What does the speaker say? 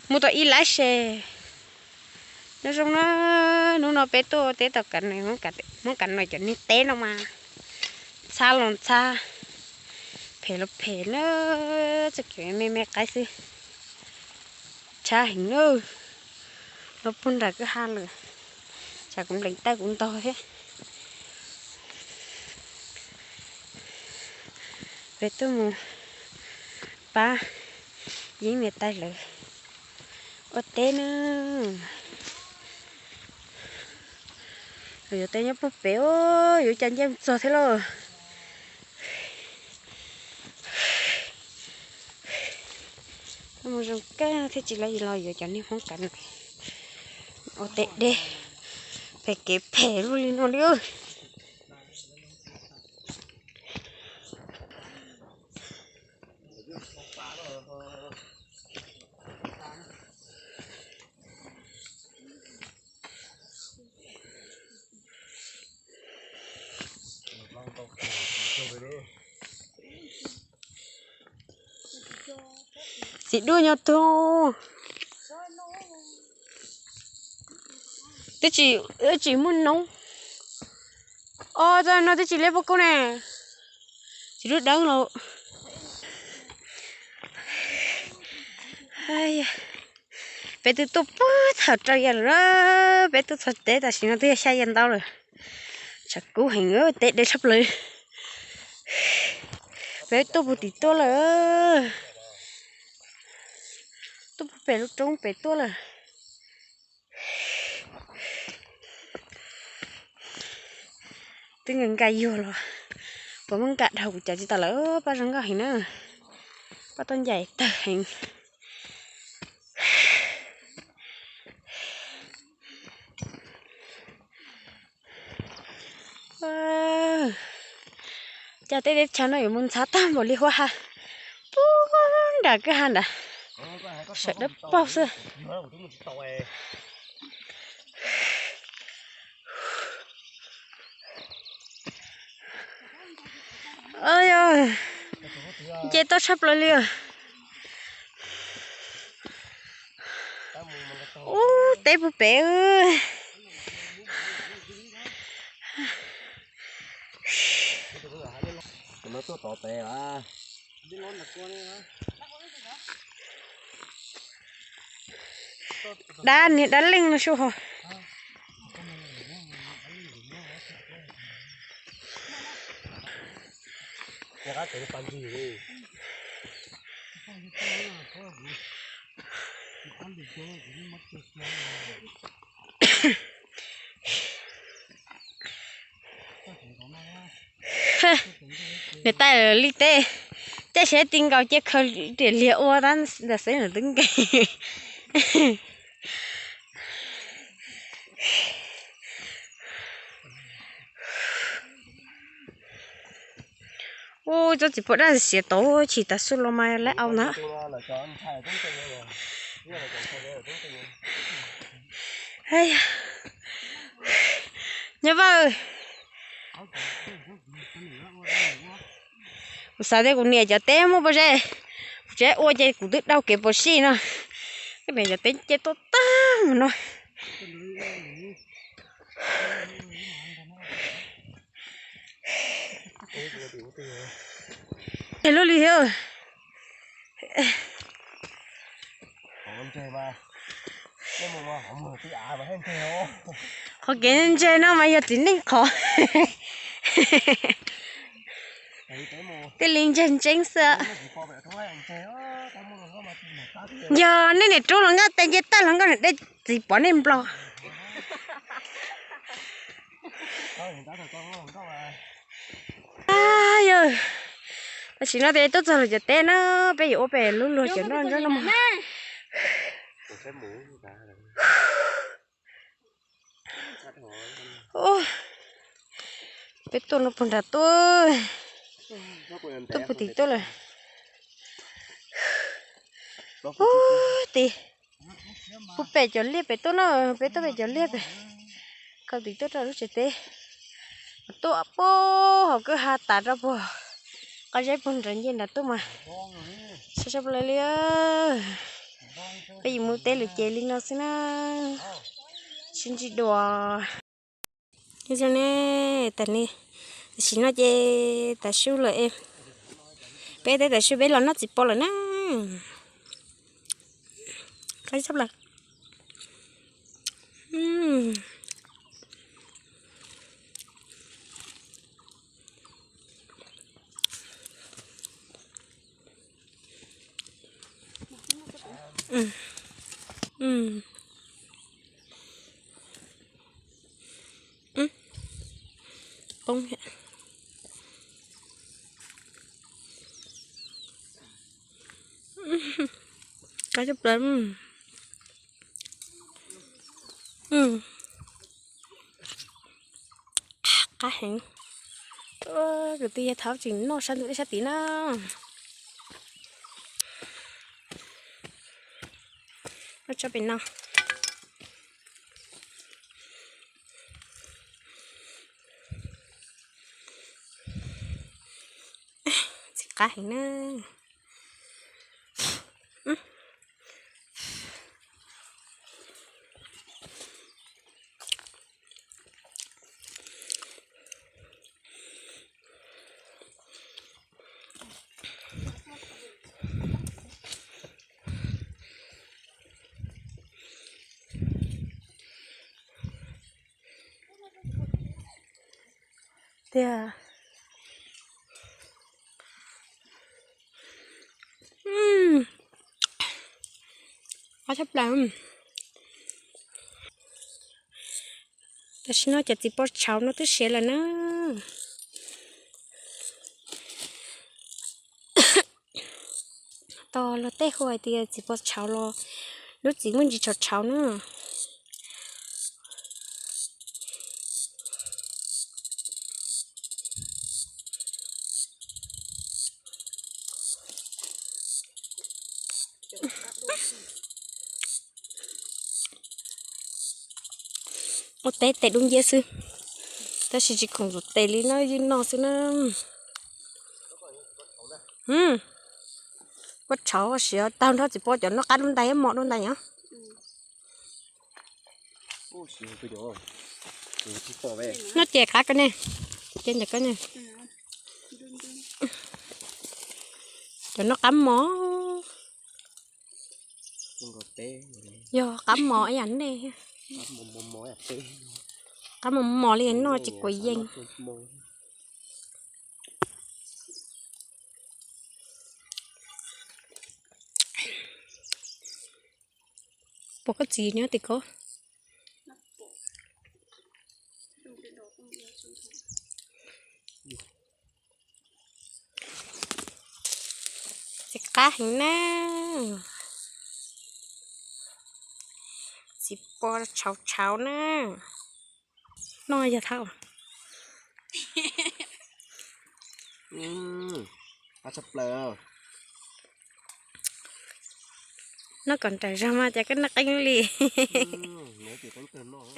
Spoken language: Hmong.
Mus tau ib lab se. Nyob zoo na, hnub no peb tuaj teb tom Kam Nois, Hmoob Kam Nois cov niag teb no mas ntxhab los ntxhab, phem los phem na, txoj kev me me qaib xwb. Tshab heev na, los puag nram kwj ha lawm, tsam kuv nplees tawj kuv ntog thiab. Peb tuaj mus pab Yeeb niam tais lawv ua teb na. Yuav teb nyob puag pem, yuav cas nce mus txog thiab lauj. Mus zoo kawg thiaj tsis lawv los yuav cov niag Hmoob Kam Nois ua teb deb, pem kev phem luaj li no li. Txiv duaj nyob tug. Twb tsis, twb tsis muaj noob. Os, txoj no twb tsis liab pob kub ne. Txiv duaj deeb lauj. Peb twb tuaj puag thaum rau ya lawm, peb tuaj txog teb tam sim no twb yog xya ya ntau lawm. Tshav kub heev, teb deb tshaj plaws. Peb tuaj puag tim tuaj lawm, tuaj puag pem lub roob pem tuaj lawm. Twb nka nka yuag los puas muab nka dhau kuv cov tsis tau lawm, paj zoo nkauj heev na, paj tuaj ncaim tawg heev. Cas tej teb chaws no yuav mus ntxhab tag npaum li huab ha, puag nram kwj ha nrad, sawv dawb paug xwb. Nce toj tshaj plaws li. Ub, teb puag pem. Dab niag dab leej no sub ho. Niam tais li teb, caij seb ti nkaus cia khaws riam liag ua tab ntawd xwb nws twb nkees. Ub, tsob txiv pom daj siav tod chim tas xwb los mas lawv au na. Nyob Vawj, kuv xav tias kuv niam cov teb muaj pob zeb, kuv tseem ua ces kuv twb daug kev pom sij no. Kuv niam cov teb nce tuaj tag mus no. Luaj li thiab. Qhov kev ntse no mas yog txiv neej qhov. Thiaj li ntse ntseeb xwb. Yog nej niam rub hluas nkauj tes nce tawj hluas nkauj niam dej txiv pov nej nplog. Yog, tam sim no peb tuaj txog lawv cov teb na, peb yuav ua pem lub luag cov nroj nroj no. Peb tuaj no puag nram tuaj, tuaj puag tim tuaj lawm. Ub, tim puag pem cov liaj pem tuaj no, peb tuaj pem cov liaj pem, khaws tim tuaj rau lub tsev teb. Tuaj puag hauv kwj ha tas rau puag qab zeb puag nrad nce nrad tuaj mas sab sab plaws li. Peb yuav mus teb lawm ces li no xwb na. Sib ntsib dua. Nyob zoo ne, tam sim no ces tav su lawm es peb teb tav su peb los noj txiv pos lawm na. Qab tshaj plaws. Poob thiab. Qab tshaj plaws. Qab heev. Kwv tij, yog thov tsis noj sab ntuj dej sab tid na. Noj tso pem no. Txiv qab heev na. Tiag. Qab tshaj plaws. Tam sim no cov txiv pos tshauv no twb siav lawm na. Tos luag tej hu hais tias txiv pos tshauv los lub txiv muaj ntsis tshauv tshauv na. Ua teb tes dub nciab xwb, tab sis tsis khoom tes li no, yeej no xwb na. Pos tshauv siav tag nrho, txiv pos cov noj qab dub ntais mos dub ntais os. Noj ces qab ko ne, ces ntawm ko ne. Cov noj qab mos. Yog qab mos ib yam nej. Qab mos mos li noj tsis quav yees. Puas koj txiv nyob tim ko? Txiv qab heev na. Txiv pos tshauv tshauv na. Noj yog thauj. Qab tshaj plaws. Noj kom nrawm zog mas cas koj noj qeeb li. Noj ces qeeb kawg noj.